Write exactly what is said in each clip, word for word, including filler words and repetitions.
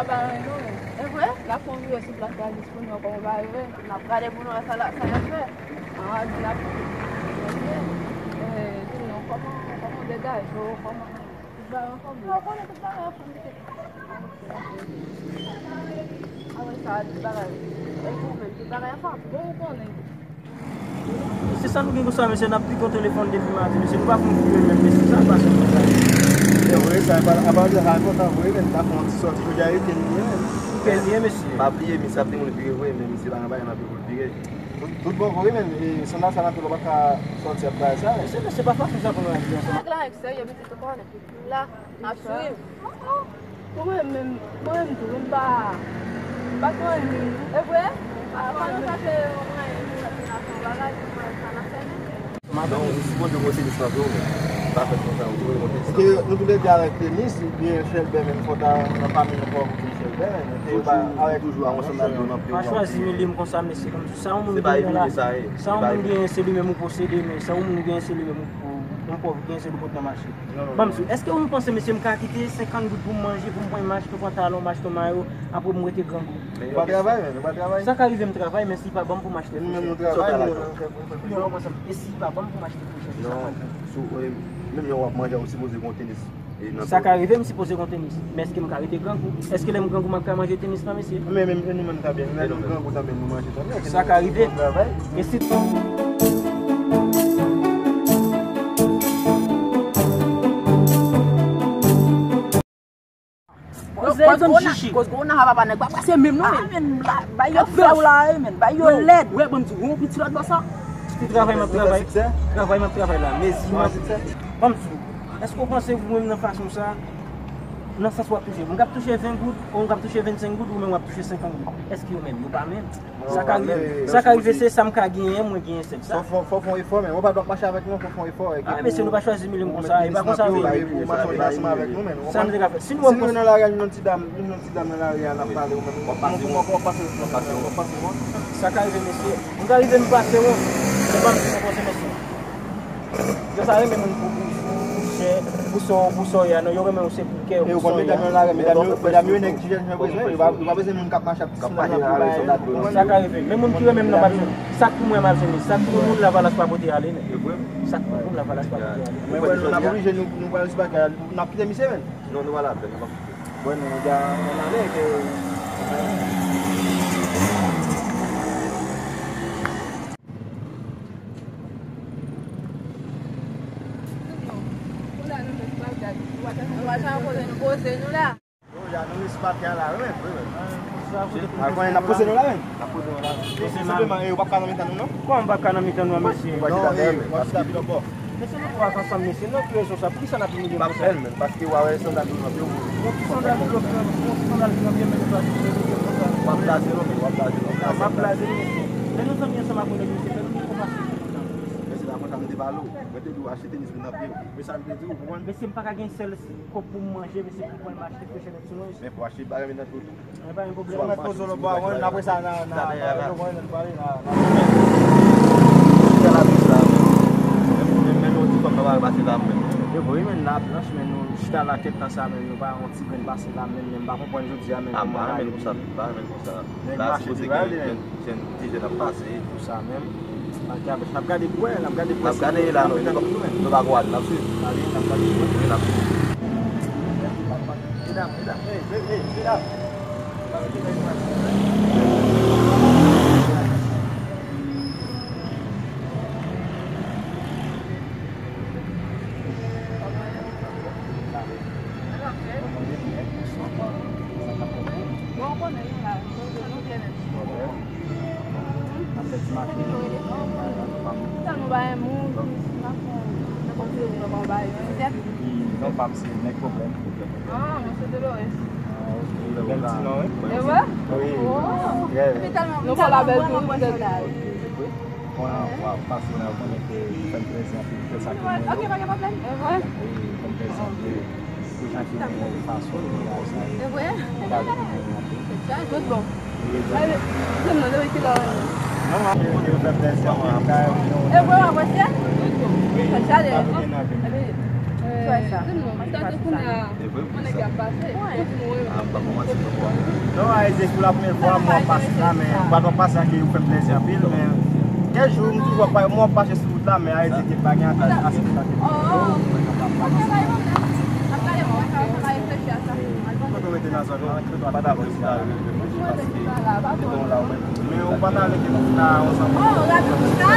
Ba, non, non. E vre? N ap fè yon videyo sou plas la jis pou nou wè kòman bagay yo ye. N ap gade pou nou wè sa la, sa y ap fè. An, di n ap, ok. E, di nou, kòman, kòman w degaje w, kòman tout bagay anfòm? Ou konnen tout bagay anfòm, mesye. Apre sa, tout bagay. E ou menm, tout bagay anfòm? Bon, ou konnen. Se sa nou gen konsa, mesye, n ap pike yon telefòn depi maten, mesye, nou pa konn koupe menm, mesye, sa pase konsa. Se vre, sa, apa, apa, sa enpòtan vre, men n ta fè yon ti sòti jodi a, e ke nou ye, men. Ke nou ye, mesye. Pa bliye, mesye, ap demoun vire vre, men misye pa nan bagay nan pou l vire. Tout, tout bon vre, men, e, sandal sa nan pye l, ou pa ka sòti ap bay sa. Mesye, mesye, pa fason sa pou nou aji ansanm. Nèg la, serye, mesye, tou konnen. La, n ap swiv. Mwen menm, mwen menm tou, m pa, m pa twò renmen. E vre? Avan nou ta fè yon mwayen pou nou ta fè yon bagay, pou mwen sa n ap fè menm. Non, si Bondye monte lis nan pye w, men pa fè konsa, ou dwe monte lis nan pye w. Nou tou lè de avèk Tenis, oubyen Chèlbè menm, fò ta nan famiy nou fò koute Chèlbè, men te yo pa avèk toujou a yon sandal yo nan pye w. Pa chwazi milye m konsa, mesye, kòmsi sa yon moun genyen la. Se pa milye sa ye. Sa yon moun genyen, se li menm ou posede, men sa yon moun genyen, se li menm ou, ou, yon pòv genyen, se li pot nan mache. Ban m di w, èske ou panse, mesye, m ka kite senkant goud pou m manje, pou m pran, m achte yon pantalon, m achte yon mayo, apre m rete grangou? Ou pa travay, men, ou pa travay. Sa ka rive m travay, men si pa ban m pou m achte pou chèf. Nou menm nou travay, nou menm nou fè pou nou fè. Non, mwen, e si pa ban m pou m achte pou chèf, sa k pral fè? Sou, e, menm lè w ap manje, ou sipoze gen yon tenis. Sa ka rive m sipoze gen yon tenis, men èske m ka rete grangou? Èske lè m grangou, m ap ka manje tenis lan, mesye? Men, men, men nou menm tanbyen, nou menm grangou tanbyen, nou manje tanbyen. Sa ka rive. Men si Koz gwo nan, koz gwo nan, papa nèg pa pase menm non, men. Bay yo fè w la, men, bay yo lèd. Wè, ban m di w, yon piti lòt bò sa. Ti travay m ap travay. Travay m ap travay la, mezi m ap. Ban m di w, èske w panse ou menm nan fason sa, nan sans w ap touche? Mwen k ap touche ven goud, ou mwen k ap touche vennsenk goud, ou menm w ap touche senkant goud. Èske yo menm? Yo pa menm. Sa ka rive, sa ka rive, se sa m ka genyen, mwen genyen sèl sa. Fò, fò, fò fè yon efò, men. Ou pa dwe ap mache avèk nou, fò fè yon efò. Ah, mesye, nou pa chwazi milye m konsa, e pa konsa yo ye. Pou mache ansanm avèk nou, men. Sa nou te ka fè? Si nou wè m nan lari a, yon ti dam, yon ti dam nan lari a, n ap pale, ou menm. W ap pase, w ap pase, w ap pase. Sa ka rive, mesye. M ka rive, m pase, wi. Se pa m ki konprann, mesye. Yo pa renmen moun pou, pou, pou chè, pou sa, pou sa w ye a, non, yo renmen w se pou kè w, pou sa w ye a. Medam yo, medam yo, nèg ki jèn, yo bezwen, yo pa, yo pa bezwen moun k ap mache ap ti sou la pou bay. Sa ka rive. Men moun ki renmen m nan m ap jwenn. Sa k pou mwen m ap jwenn. Sa k pou moun Lavalas pa pote ale, non. Sa k pou moun Lavalas pa pote ale. Mwen wè nou, n ap oblije, nou, nou pral sou bagay la, n ap kite misye, men. Non, nou pa lapèn, nou p ap kite. Bon, nou deja ann ale ke. Nou pa janm poze nou poze nou la. Yo, ya nou lis maten an la, wi, wi, wi. Avan, n ap poze nou la, wi. N ap poze nou la. Senpleman, e, ou p ap ka nan mitan nou, non? Kòman m p ap ka nan mitan nou an, mesye? Non, e, w ap chita pi lòt bò. Mesye, nou twa ansanm, mesye, nan ki rezon sa? Poukisa n ap imilye nou konsa? M ap fè l, men, paske w a wè sandal yo nan pye w. Yon ti sandal yo nan pye w, yon ti sandal yo nan pye w, men nou twa imilye nou konsa. W ap blaze non, men, w ap blaze non. M ap blaze non, mesye. Lè nou zanmi ansanm ak yon nèg, mesye, fè nou konprann. Men se pa konsa m te pale w. Mwen te di w achte tenis nan pye w. Men sa m te di w, ou konprann? Mesye, m pa ka gen sèl kòb pou m manje, mesye, pou mwen m achte fechè nèt sou mwen, mesye. Men pou achte bagay nan tout. Mwen pa gen pwoblèm. Mwen poze w lòt bò a, apre sa, n a, n a, n a, n a, n a. E vre, men, la blanch, men nou chita la kèk tan sa, men nou pa yon ti grenn pase la, men, men m pa konprann jodi a, men. Ah, m pa renmen konsa, m pa renmen konsa. La, sipoze gen jèn, jèn, ti jèn ap pase. Pou sa menm. N ap gade, n ap gade pou wè, n ap gade pou wè. N ap gade la, nou, nou pa, nou pa gade, n ap swiv. N ap gade pou wè. Wi, n ap swiv. Medam, medam, hey, hey, hey, medam. Bon, ou konnen nou la, nou byen menm. Sa nou bay moun, n ap fè, n ap kontinye, n ap bay yon tèt. Non, pa m se nèg pwoblèm. Ah, mwen se Dolores. Ah, ok. Bèl ti non, wi. E vre? Wi. Oh. Yeah. Nou pa la bèl tou, nou bèl la. Mwen, w ap pase la, w konnen ke sa fè m plezi anpil, ke sa ke mwen. Ok, pa gen pwoblèm. E vre? E fè m plezi anpil. Pou jan ke mwen wè fason pou bagay sa ye. E vre? Tout bon. Wi, e vre. Mwen menm nan depi kilè w renmen? Non, mwen konnen yo fè plezi anpil. E vre, w apresye? Tout bon. Wi, sa te gen nan vi m. Epi, euh, Fè sa. Mwen pa fè sa. E vre, pou sa. Ah, m pa pou manti, non. Non, Arizye, se pou la premye fwa mwen ap pase la, men m pa t ap pase ak ou fè m plezi anpil, men kèk jou, m toujou ap, mwen ap pase sou wout la, men Arizye, te pa gen ase de kantite. Kote w rete nan zòn nan? Pa ta vle sa. Men ou pa ta vle ke nou vin la ansanm. Oh, rapid konsa?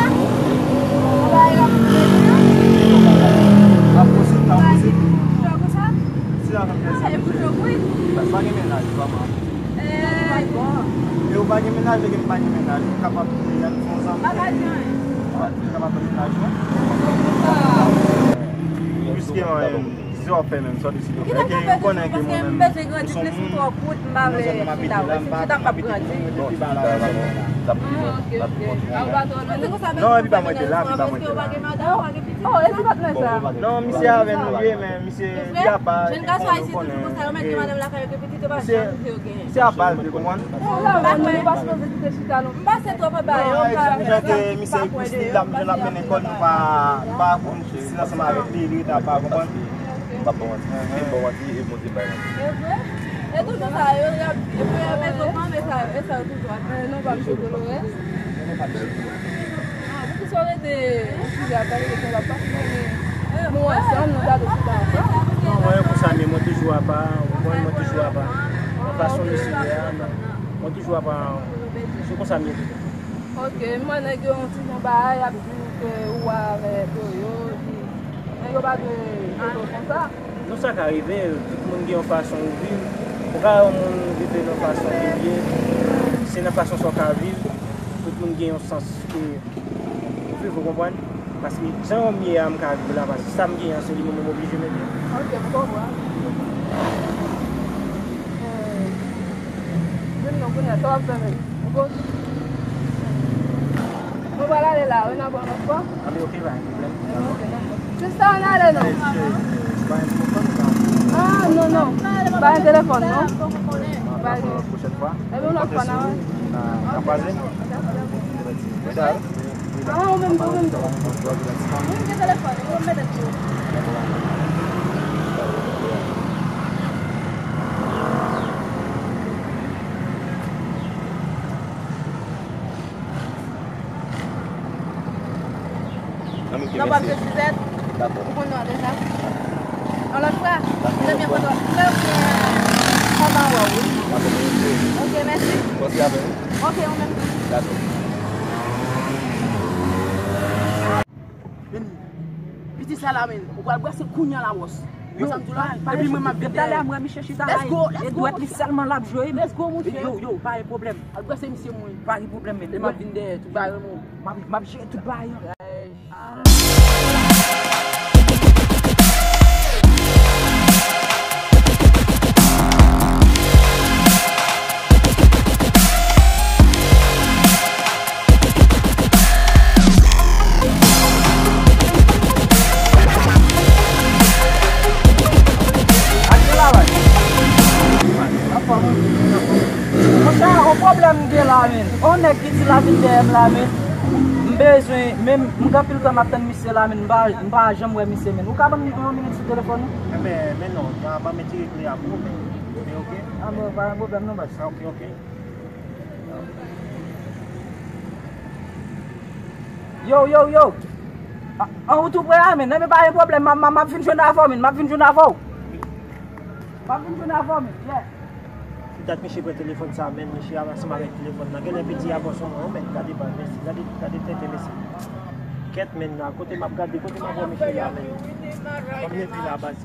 Ou pa rapid konsa? Ap posib, ap posib. Ou rapid konsa? Si la fè plezi. Ah, e pou jòk, wi. Paske pa gen mennaj, vrèman. Eh. E ou pa gen mennaj, e ke m pa gen mennaj. Ou kapab vin la, nou fè ansanm. Pa ka di anyen. Ou kapab vin mennaj, non? Piske, eh, Kisa w ap fè menm? Sòti sou yo. Kisa m ap fè toujou? Paske m bezwen grandi plis, m twò kout, m pa vle chita. Wè, si m chita, m p ap grandi. Bon, chita, m ap grandi. Ah, ok, ok. A, ou pa twò lwen. Non, epi pa mwen te la, epi pa mwen te la. Oh, epi pa t mwen sa. Non, misye avè nou ye, men misye li apa, jèn gason ayisyen toujou konsa, yo mèt gen madanm lakay yo, gen pitit yo, pa janm kite yo genyen. Se apa l te konprann? Oh, la, nou pa sipoze kite chita, non. M pase twòp anba yo, m pa. Ou wè ke misye, misye, l ap, jan l ap mennen kò l, nou pa, nou pa konn si l ansanm avèk li, li rete apa, konprann? M p ap ba w manti. M p ap ba w manti, e Bondye bay manti. E vre? E toujou sa, yo, y ap, e pou yo mete yo kanpe sa, e sa yo toujou ap fè. Non, pa m cheke lorè. Ah, poukisa w rete nan sijè a, pale de konba, paske nou ansanm, nou gade chita ansanm. Non, mwen, konsa m ye, mwen toujou apa, ou konprann, mwen toujou apa. Nan fason misye ye a, non. Mwen toujou apa, se konsa m ye toujou. Ok, mwen nèg yo yon ti jan bagay, y ap di w ke ou avèk yo, yo di, nèg yo pa dwe trete w konsa. Non, sa ka rive, tout moun gen yon fason yo viv. Ou ka wè yon moun rive nan fason ke l ye, se nan fason sa w ka viv, tout moun gen yon sans ke ou viv, ou konprann? Paske jan m ye a, m ka viv la, paske sa m genyen an, se li menm m oblije mete. Ok, m konprann. Eh, di m non, kounye a, sa w ap fè menm? Ou poze? Nou pral ale la, wi, n a pran lòt fwa. Anben, ok, pa gen pwoblèm. Sista, ann ale non. Ah, non, non. Pa gen telefòn, non. Pa gen. Pwochèn fwa. Epi yon lòt fwa, n a wè. N a kwaze. Ah, ou menm tou, ou menm tou. Wi, m gen telefòn, ou mete tou. Nan pwòp de Suzette. Dakò. Ou konn non deja. Yon lòt fwa, dakò, mezanmi, yon lòt fwa. Kontan wè w, wi. Dakò, mezanmi. Ok, mèsi. Mèsi avè w. Ok, ou menm tou. Dakò. Vini. Piti sa la, men. Ou pral brase kounya la, bòs. Yo, sa m di w la. Epi mwen, m ap vin dèyè. Talè a, m wè misye chita la. Let's go, let's go, e dwèt li sèlman l ap jwe, men. Let's go, monchè. Yo, yo, pa gen pwoblèm. Al brase misye, mwen. Pa gen pwoblèm, men. E m ap vin dèyè, tout bagay, mwen. M ap, m ap jere tout bagay, an. Monchè, yon pwoblèm m gen la, men. On nèg ki di l ap vin dèyè m la, men. M bezwen, men m gen anpil tan m ap tann misye la, men. M pa, m pa janm wè misye, men. Ou ka ban m yon minit sou telefòn ou? Enben, men non, ban, ban m retire kle a pou ou, men. Men ok. Ah, bon, pa gen pwoblèm non, baz. Ah, ok, ok. Yo, yo, yo. A, an, ou tou prè a, men. Enben, pa gen pwoblèm, m ap, m ap, m ap vin jwenn avè w, men. M ap vin jwenn avè w. M ap vin jwenn avè w, men. Yeah. Dat misye pran telefòn sa, men, misye al ansanm avèk telefòn nan. Genlè piti a bò sou mwen, men. Gade baz, mesye. Gade, gade tenten, mesye. Kèt, men, la. Kote m ap gade, kote m ap wè misye la, men. Ban m leve la, baz.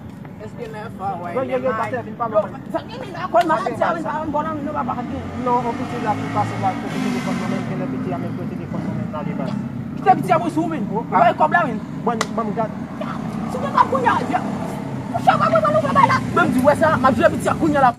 Yo, yo, yo, patè, vin pale mwen. Zanmi m la, kòl maladi a, vin pale m, bon, non, non, papa, gen. Non, on piti la ki pase la, kote telefòn mwen, men, genlè piti a, men, kote telefòn mwen, men, la, li baz. Kite piti a, mwen, sou, men. Ou pa kòb la, men. Bon, ban m gad. Si w te kòb kounye a, ya. Pou sa, pa mwen, mwen, nou pa bay la. Menm di, wè sa, m ap jwe piti a kounye a la.